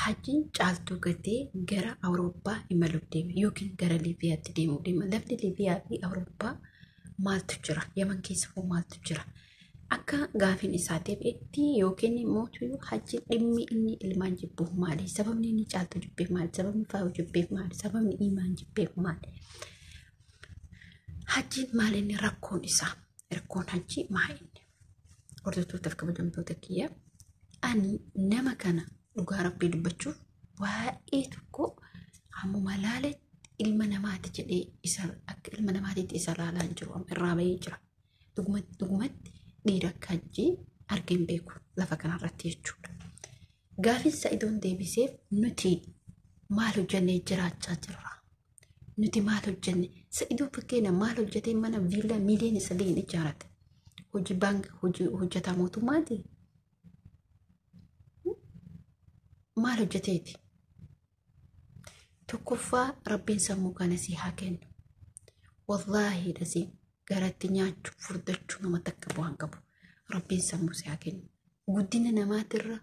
Hajjiin caaltuu gatee gara Awurooppaa imaluuf deema yookiin gara Liibiyaatti deemuuf deema. Lafti Liibiyaa fi Awurooppaa maaltu jira? Yaman keessa hoo maaltu jira? Akka gaafiin isaa deebi'etti yookiin immoo hajjiin dhimmi inni ilmaan jibbuuf maali? Sababni inni caaltuu jibbeef maali? Sababni faayoo jibbeef maali? Sababni imaan jibbeef maali? Hajjiin maali inni rakkoon isaa? Rakkoon hajjii maa inni? Hordoftootaaf kabajamtoota kiyya. Ani nama kana dhugaa rabbii dubbachuuf waa'ee tokko hammuma laale ilma namaati jedhee isa akka ilma namaatiitti isa laalaa hin jiru amma irraa bahee jira. Dhugumatti dhugumatti dhiira akka hajjii argee hin beeku lafa kanarratti jechuudha. Gaafin Sa'idoon deebiseef nuti maal hojjannee jiraachaa jirra? Nuti maal hojjenne? Sa'idoon fakkeenya maal hojjetee mana viillaa miiliyoona 3 ijaarate? Hojii baankii hojii hojjetaa mootummaati? Maal hojjeteeti? Tokkoffaa rabbiin sammuu kana si haa kennu. Wallaahi dhasii garatti nyaachuu furdachuu nama takka bu'aan qabu. Rabbiin sammuu si haa kennu. Guddina namaatirra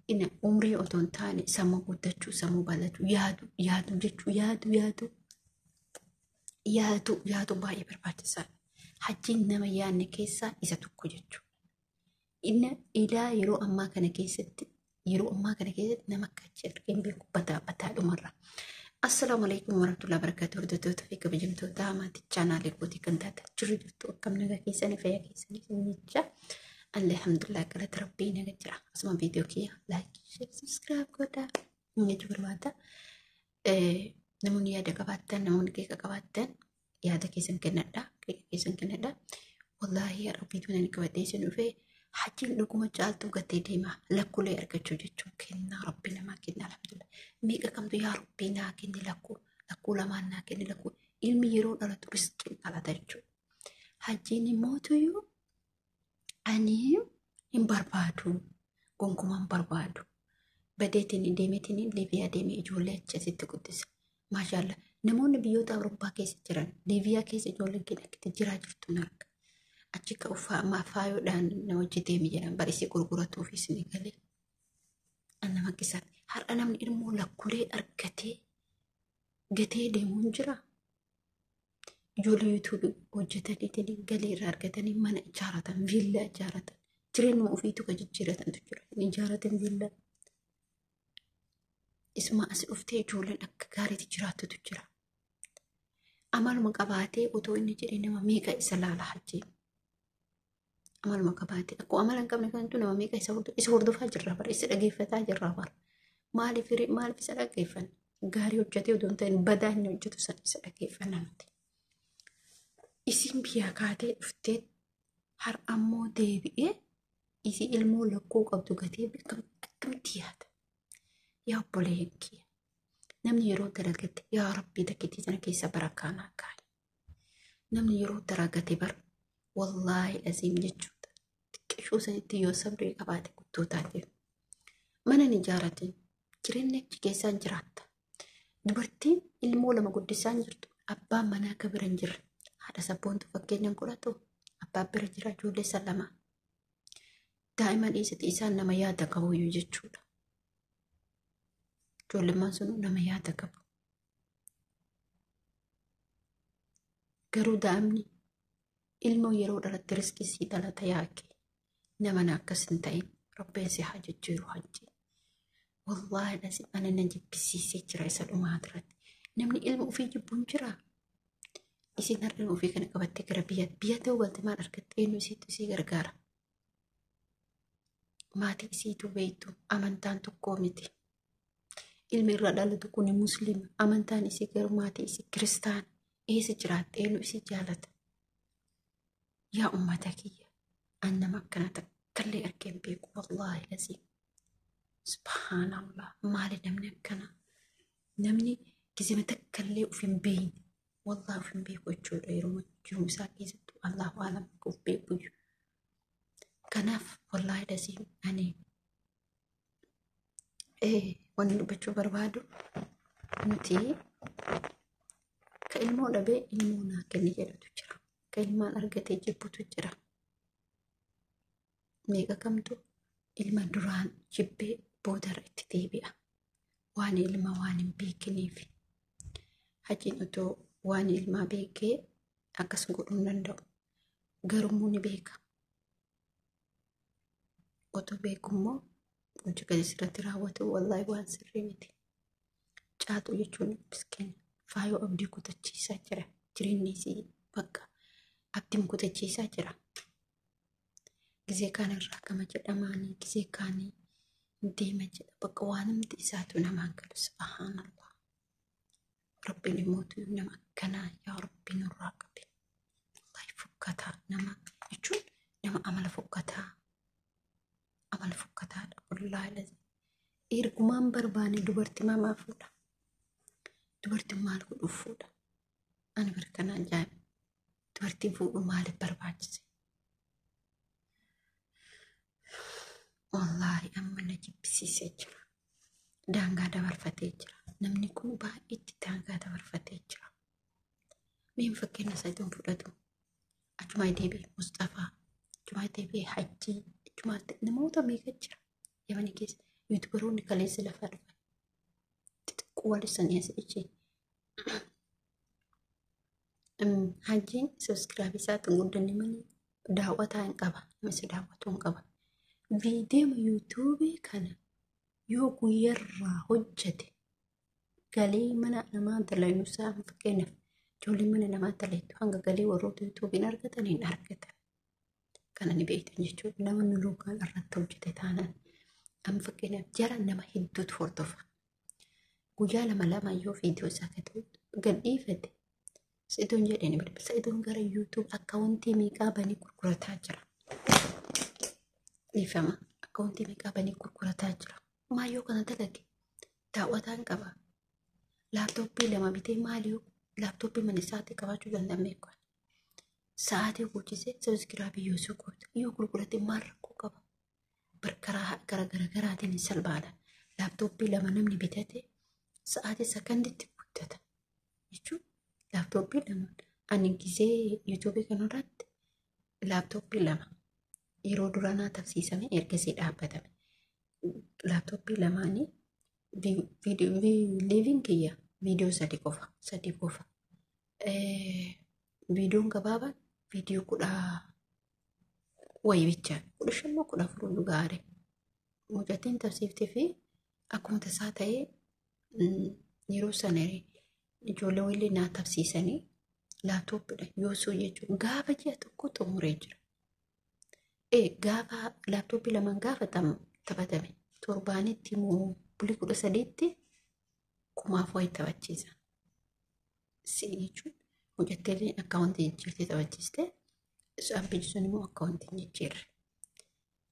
ina umrii otoo hin taane sammuu guddachuu, sammuu bal'achuu, yaadu, yaadu jechuu, yaadu, yaadu, yaadu, yaadu baay'ee barbaachisaadha. Hajjiin nama yaadne keessaa isa tokko jechuudha. Inni ilaa yeroo ammaa kana keessatti yeroo ammaa kana keessatti nama akka achi argee hin beeku bataa bataa dhumarra. Assalaamu alaikum warahmatullahi wabarakatuh. Hordoftoota fi kabajamtoota maatii chaanaalee kootii kan taatan jiru jirtu akkam nagaa keessanii fayyaa keessanii jecha. Alhamdulillah galata rabbii naga jira. Asuma viidiyoo kiyya like, share, subscribe godhaa. Jechuu barbaada. Namoonni yaada qabaattan, namoonni qeeqa qabaattan yaada keessan kennadha. Qeeqa keessan kennadha. Wallaahi har'a viidiyoon ani qabadhee isin dhufee hajjiin dhuguma caaltuu gatee deema. Lakkulee argachuu jechuun kennaa rabbi namaa kenna alhamdulillah. Meeqa kamtu yaa rabbii naa kenni lakkuu lakkuu lamaan naa kenni lakkuu ilmi yeroo dhalatu riskiin dhalata jechuudha. Hajjiin immoo tuyyuu ani hin barbaadu gonkumaa hin barbaadu. Badeetiin deemeetiin Liibiyaa deemee ijoollee achi asitti guddisa. Maashaallah namoonni biyyoota Awurooppaa keessa jiran Liibiyaa keessa ijoolleen keenya akkatti jiraa jirtu hin arga. Achi ka uffaa faayoodhaan na hojii deemi jedhan barisii gurguratuufis ni galee. Nama keessatti har'a namni ilmoo lakkulee argatee gatee deemu hin jiraa. Ijoollee yuutuubii hojjetaniitiin galii irraa argatanii mana ijaaratan, viillaa ijaaratan, jireenya ofiitu kan jijjiiratantu jira. Hin ijaaratan viillaa. Isuma as dhuftee ijoolleen akka gaariitti jiraattutu jira. Amaluma qabaatee otoo inni jedhee nama meeqa isa laala hajjee. Amaluma qabaatee akkuma amala hin qabne kanattu nama meeqa isa isa hordofaa jirra bara isa dhageeffataa jirra bara. Maaliif maaliif isa dhageeffanna? Gaarii hojjetee otoo hin ta'in badaa inni hojjetu san isa dhageeffanna nuti. Isiin biyyaa kaatee dhuftee har'ammoo deebi'ee isii ilmoo lakkuu qabdu gatee akkamitti yaada? Yaa obboleeyyan kiyya. Namni yeroo dalagate yaa rabbii takkittii sana keessa barakaa naa kaa'i. Namni yeroo dalagate bar wallaahi aziim jechuudha. Xiqqishuu sanitti yoo sabrii qabaate guddoo taate. Mana hin ijaaratin jireenya achi keessaan jiraatta. Dubartiin ilmoo lama guddisaan jirtu abbaan manaa akka bira hin jirre. Haadha sabboontu fakkeenyaan godhatu abbaan bira jira ijoollee san lama. Daa'ima dhiisati isaan nama yaada qabuyyuu jechuudha. Ijoollemmaan sun nama yaada qabu. Garuu daa'imni ilmoo yeroo dhalatte riskii sii dhalata yaake. Nama na akkas hin ta'in rabbiin si haa jijjiiru hajji. Wallaahi dhasi ana na jibbisiisee jira isa dhumaa irratti. Namni ilma ofii jibbu hin jiraa? Isiin har'a ilma ofii kana qabattee gara biyyaatti biyya ta'uu galte maal argatte eenyu isiitu isii gargaara? Maatii isiitu beektu amantaan tokkoo miti. Ilmi irraa dhalatu kun musliima amantaan isii garuu maatii isii kiristaana eessa jiraatte eenyu isii jaalata? Yaa ummata kiyya an nama akkana takkallee argee hin beeku wallaahi lazii. Subhaanallah maali namni akkana namni gizima takkallee of hin beekne wallaahi of hin beeku jechuudha yeroo jiru isaa keessattuu Allahu alam of beeku. Kanaaf wallaahi lazii ani wanni dubbachuu barbaadu nuti ka ilmoo dhabee ilmoo naa kenni jedhutu jira. Ka ilmaan argatee jibbutu jira. Meeqa kamtu ilma duraan jibbee boodarra itti deebi'a. Waan ilma waan hin beekiniif. Hajiin otoo waan ilmaa beekee akkas godhuu hin danda'u. Garuu ni beeka. Otoo beekummoo gocha gadi sirratti raawwatu wallaahi waan sirrii miti. Caatuu jechuun miskiina faayoo abdii kutachiisaa jira. Jireenyi isii bakka abdiin kutachiisaa jira. Gizee kaan irraa kama jedhamaanii gizee kaanii deema jedha. Bakka waan hundi isaatu namaan galu subhaanallah. Rabbiin immoo nama akkanaa yaa Rabbi nurraa qabe. Wallahi fokkataa nama jechuun nama amala fokkataa. Amala fokkataadha. Wallaahi lazim. Ergumaan barbaane dubartii mamaa fuudha. Dubartiin maal godhuuf fuudha? Ani barkana ajaa'iba. Dubartiin fuudhu maaliif barbaachise? Wallaahi amma na jibbisiisee jira. Daangaa dabarfatee jira. Namni kun baay'eetti daangaa dabarfatee jira. Miin fakkeenya isaa fudhatu. Achumaa deebi'ee Mustafaa, achumaa deebi'ee Hajjii, achumaa namoota meeqa jira. Yamani keessa yuutubaroonni kaleessa lafaa dhufan. Xixiqqoo walisanii as ishee. Hajjiin sabiskiraabii isaatiin guddanne malee daawwataa hin qaba. Nama isa daawwatu hin qaba. Viidiyoo yuutuubii kana yoo guyyarraa hojjete galii mana namaa dalaguusaa fakkeenyaaf ijoolleen mana namaa dalaytu hanga galii warroota yuutuubiin argatan hin argatan. Kana ni beektan jechuudha. Nama nu lukaan irratti hojjete taanaan. Amma fakkeenyaaf jara nama hedduutu hordofa. Guyyaa lama lama yoo viidiyoo isaa gad dhiifate Sa'idoon jedhee ni bilbila. Sa'idoon gara yuutuub akkaawuntii meeqaa banii gurgurataa jira. Dhiifama. Akkaawuntii meeqaa banii gurgurataa jira. Maayyoo kana dalage daawwataan qaba. Laaptooppii lama bitee maaliyyuu laaptooppii mana isaatti qabaachuu danda'ame kan. Sa'aatii guutisee sabiskiraabii yoo si guutu yoo gurgurate maal rakkoo qaba. Barkaraa gara gara garaatiin hin salphaadha. Laaptooppii lama namni bitate sa'aatii sakanditti guuttata jechuun laaptooppii lama ani gisee yuutuubii kanarratti laaptooppii lama yeroo duranaa tafsiisame ergasii dhaabbatame. Laaptooppii lamaanii liiviin kiyya viidiyoo sadi qofa sadi qofa. Viidiyoon gabaabaan viidiyoo kudha wayii bichaa 15 moo 14 gaare. Mucattiin tafsiiftee fi akkuma tasaa ta'ee yeroo sana ijoollee wayillee naa tafsiisanii laaptooppiidha yoosuu jechuun gaafa ji'a tokko xumuree jira. Gaafa laaptooppii lamaan gaafa taphatame torbaanitti immoo bulii 13tti kumaaf wayii taphachiisa. Si jechuun mucattiin akkaawuntii jijjiirtee taphachiiste abbiin sun immoo akkaawuntii hin jijjiirre.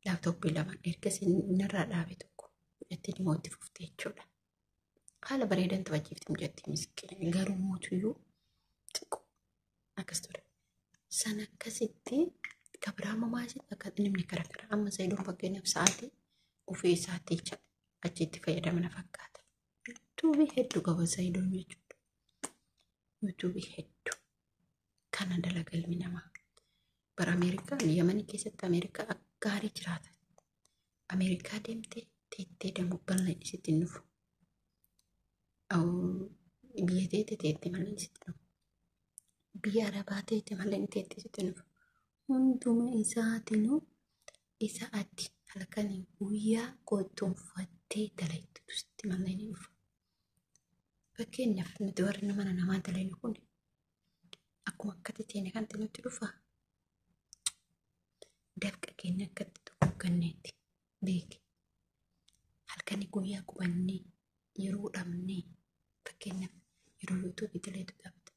Laaptooppii lamaan ergasii narraa dhaabe tokko mucattiin immoo itti fufte jechuudha. Haala bareedan taphachiifti mucattiin miskiina garuu mootuyyuu xiqqoo akkas ture. Sana akkasitti kabiraa mamaasiin akka namni karaa karaa amma Sa'idoon fakkeenyaaf sa'aatii ofii isaatii achitti fayyadamna fakkaata. Yuutuubii hedduu qaba Sa'idoon jechuudha. Yuutuubii hedduu kana dalaga ilmi namaa. Bara Ameerikaa Yamanii keessatti Ameerikaa akka gaarii jiraata. Ameerikaa deemtee teettee dammoo bal'aan isitti hin dhufu. Biyya teettee teettee malee isitti dhufu. Biyya Arabaa teettee malee teettee isitti dhufu. Hunduma isaatinuu isa ati halkanii guyyaa qottoonfattee dalaytu sitti malee ni dhufa. Fakkeenyaaf nuti warri mana namaa dalaynu kun akkuma akkatti teene kanatti nutti dhufa. Dafqa keenya akkatti tokko ganneetti beeki. Halkanii guyyaa qubannee yeroo dhabnee fakkeenyaaf yeroo yuutuubii dalaytu dhabda.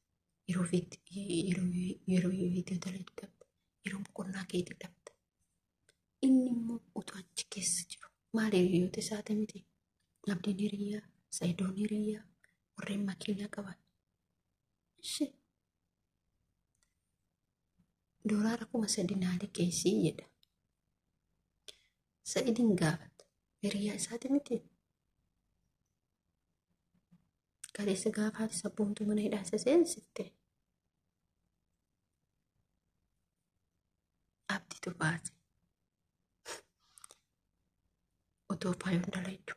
Yeroo viidiyoo dalaytu dhabda. Yeroo boqonnaa keetii dhabda. Inni immoo utuu achi keessa jiru maal hiriyoota isaati miti. Abdiin hiriyaa, Sa'idoon hiriyaa, warreen makiinaa qaban. Ishee doolaara 3000 naa liqeessii jedha. Sa'idiin gaafata. Hiriyaa isaati miti. Kaleessa gaafa haati sabboontuu mana hidhaa isa seensifte. Abdiitu baase. Otoo faayoon dalaytu.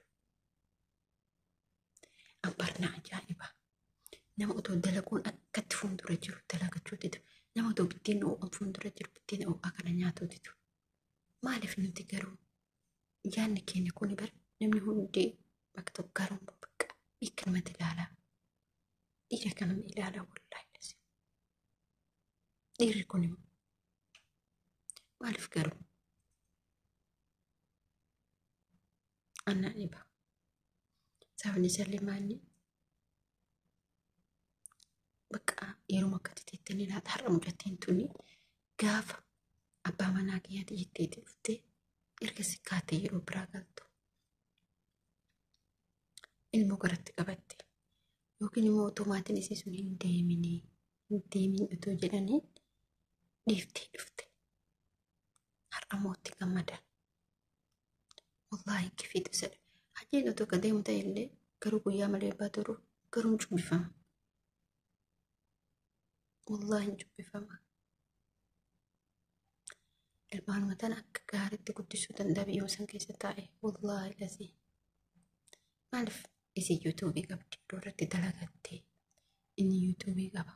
Nama otoo dalaguun akkatti fuuldura jiru dalagachuu didu. Nama otoo biddeen ho'aan fuuldura jiru biddeen ho'aa kana nyaatuu didu. Maaliif nuti garuu yaadni keenya kun bara namni hundi bakka tokko garuu bakka beekamatti ilaalaa. Dhiira kana ilaalaa wallaahi. Dhiirri kun immoo maaliif garuu annaa dhiba. Sababni isaallee maalni bakka yeroo akkatti teettanii laata har'a mucattiin tuni gaafa abbaa manaa kiyyaatti jetteetti dhuftee erga si kaatee yeroo biraa galtu ilmoo garatti qabatte yookiin immoo otoo maatiin isii sun hin deeminii hin deemin otoo jedhanii dhiiftee dhufte har'a mootti gammadan. Wallaahi kifiitu sadha. Hajjiin otoo ka deemu ta'e illee garuu guyyaa malee baaturu garuu hin cubbifama. Wallaahi hin cubbifama. Ilmaanuma tana akka gaariitti guddisuu danda'a biyyuma san keessa taa'e. Wallaahi lasii. Maaliif isii yuutuubii qabdi iddoo irratti dalagattee inni yuutuubii qaba.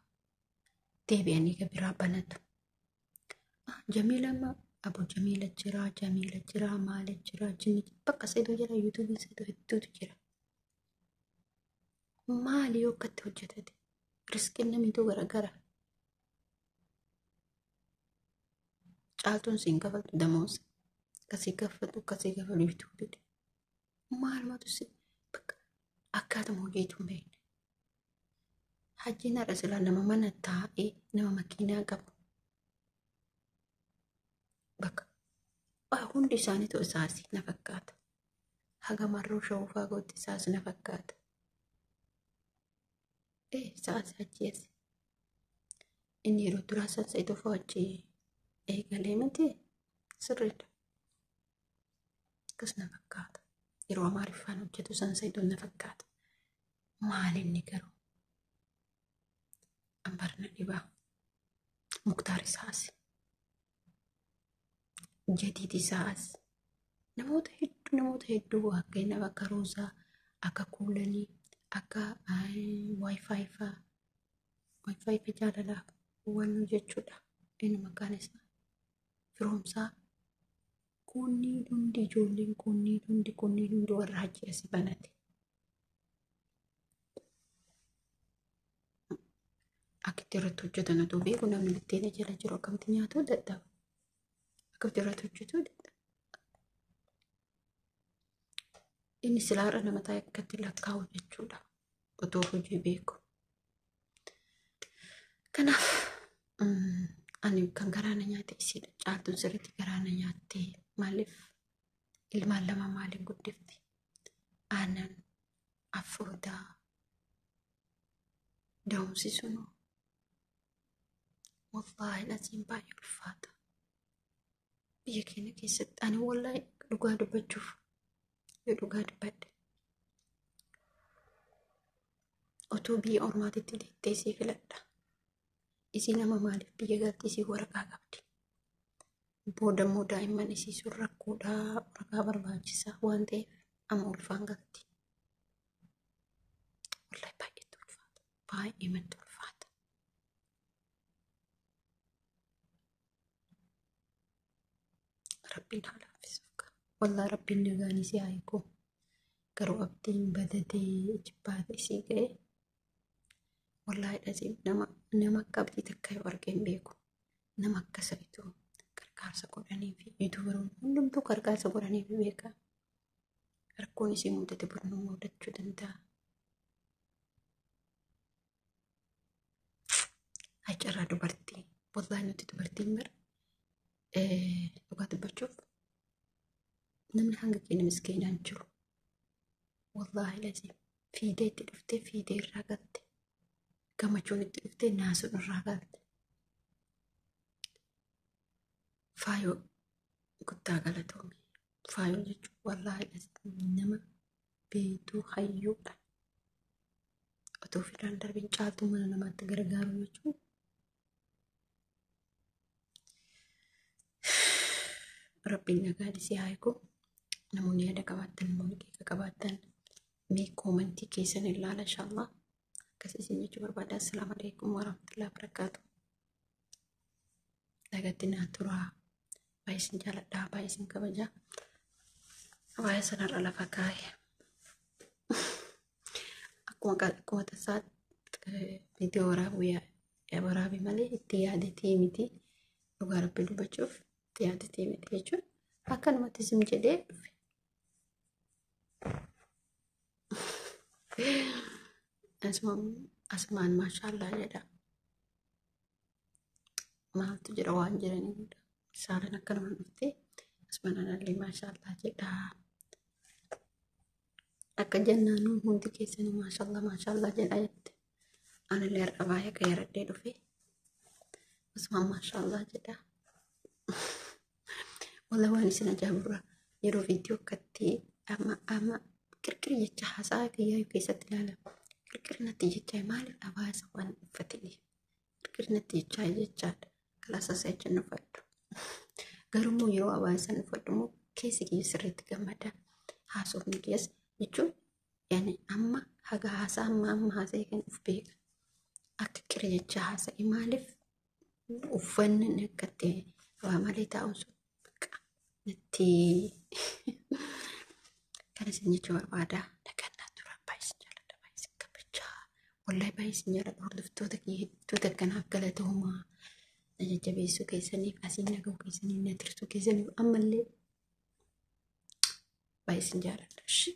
Deebi'anii ka biraa banatu. Jamiila amma Abu Jamiila jira, Jamiila jira, maali jira, jinni bakka seetuu jira, yuutuubiin seetuu hedduutu jira. Maali yoo akkatti hojjetate? Riskiin namiitu garagara. Caaltuun siin kafaltu damoosa. Akkasii kaffaltu akkasii kafalu yuutuubiidha. Maalumatu si bakka akkaatuma hojiitu hin beekne. Hajjiin har'a silaa nama mana taa'ee nama makiinaa qabu. Bakka hundi isaaniitu isaas na fakkaata. Haga marroo shawufaa gootti isaas na fakkaata. Isaas hajji as. Inni yeroo duraa san Sa'iid ofoo hajji eegalee miti sirriidha. Akkas na fakkaata. Yeroo Amaariffaan hojjetu san Sa'iidoon na fakkaata. Maal inni garuu? Ambar na dhibaa. Muktaar isaas. Jadiid isaas. Namoota hedduu namoota hedduu akka akka Roozaa, akka Kuulanii, akka Waayifaayi fa'aa. Waayifaayi fi jaalalaaf hubannoo jechuudha. Inni maqaan isaa Firoomsaa. Kunniin hundi ijoolleen kunniin hundi warra hajji asii banate. Akkitti irratti hojjetan otoo beeku namni bitteena jala jiru akkamitti nyaatuu dadhaba. Akkamitti irratti hojjetuu dadhaba. Inni silaarra nama taa'e akkatti lakkaa'u jechuudha. Otoo hojii beeku. Kanaaf ani kan garaana nyaate isiidha. Caaltuun sirriitti garaana nyaattee maaliif ilmaan lama maaliin guddifti? Aannan affootaa da'umsi sunuu wallaahi lasiin baay'ee ulfaata. Biyya keenya keessatti ani wallaahi dhugaa dubbachuuf yoo dhugaa dubbadhe otoo biyya ormaatitti deettee isii filadha. Isii nama maaliif biyya galti isii waraqaa qabdi. Booda immoo daa'imman isii sun rakkoodhaa waraqaa barbaachisaa waan ta'eef amma ulfaan galti. Wallaahi baay'eetti ulfaata. Baay'eematti ulfaata. Rabbiin haa laaffisuuf qaba. Wallaahi rabbiin nagaan isii haa hiiku. Garuu abdiin badadee jibbaata isii ga'e. Wallaahi dhasii nama akka abdii takka yoo argee hin beeku. Nama akka sa'itu gargaarsa godhanii fi yuutuubaroonni hundumtuu gargaarsa godhanii fi beeka. Rakkoon isii mudate burnuu mudachuu danda'a. Carraa dubartii. Wallaahi nuti dubartiin bara dhugaa dubbachuuf namni hanga keenya miskiinaan jiru. Wallaahi lazii fiidee itti dhuftee fiidee irraa galte. Gammachuun itti dhuftee naasuun irraa galte. Faayoo guddaa galatoomi. Faayoo jechuun wallaahi nama beektuu hayyuudha. Otoo fidaan darbiin caaltuu mana namaatti gargaaru jechuun Rabbiin nagaan isii haa hiiku. Namoonni yaada qabaattan, namoonni qeeqa qabaattan mee koomantii keessan ilaala inshaallah. Akkasii isin jechuu barbaada. Assalaamu alaikum warahmatullahi wabarakaatu. Nagatti naa turaa. Baay'ee isin jaaladha. Baay'ee isin kabaja. Waa'ee sanarra lafa kaa'e. Akkuma tasaa viidiyoo waraabuu waraabe malee itti yaadatii miti. Dhugaa Rabbii dubbachuuf itti yaadatii miti jechuun akkanumatti isin jedhee dhufe. Asumaan maashaallah jedha. Maaltu jira waan jiraniidha. Saalaan akkanuma dhuftee asumaan anallee maashaallah jedha. Akka jennaanuu hundi keessanuu maashaallah maashaallah jedha jette. Anallee har'a baay'ee qayyaradhee dhufe. Asumaan maashaallah jedha. Walla waan isin ajaa'ibura yeroo viidiyoo akkatti amma amma qirqir jecha haasaa kiyyaa keessatti ilaalama. Qirqir natti jecha maaliif hawaasa waan uffatiniif. Qirqir natti jechaa jechaadha. Kalaasa jecha nu uffadhu. Garuu yeroo hawaasa nu uffadhu immoo keessi kiyya sirriitti gammada. Haasofni keessa jechuun yani amma haga haasaa amma amma haasa'e kan of beeka. Akka qira jecha haasa'e maaliif uffanni akka itti waa malee taa'uun sun bakka natti kana isin jechuu barbaada. Nagaan naa tura. Baay'ee isin jaalladha. Baay'ee isin kabajaa. Wallahi baay'ee isin jaalladha. Hordoftoota kiyya hedduu takkanaaf galatoomaa. Na jajjabeessuu keessaniif, asiin na ga'uu keessaniif, na tirsuu keessaniif ammallee baay'ee isin jaalladha. Ishi.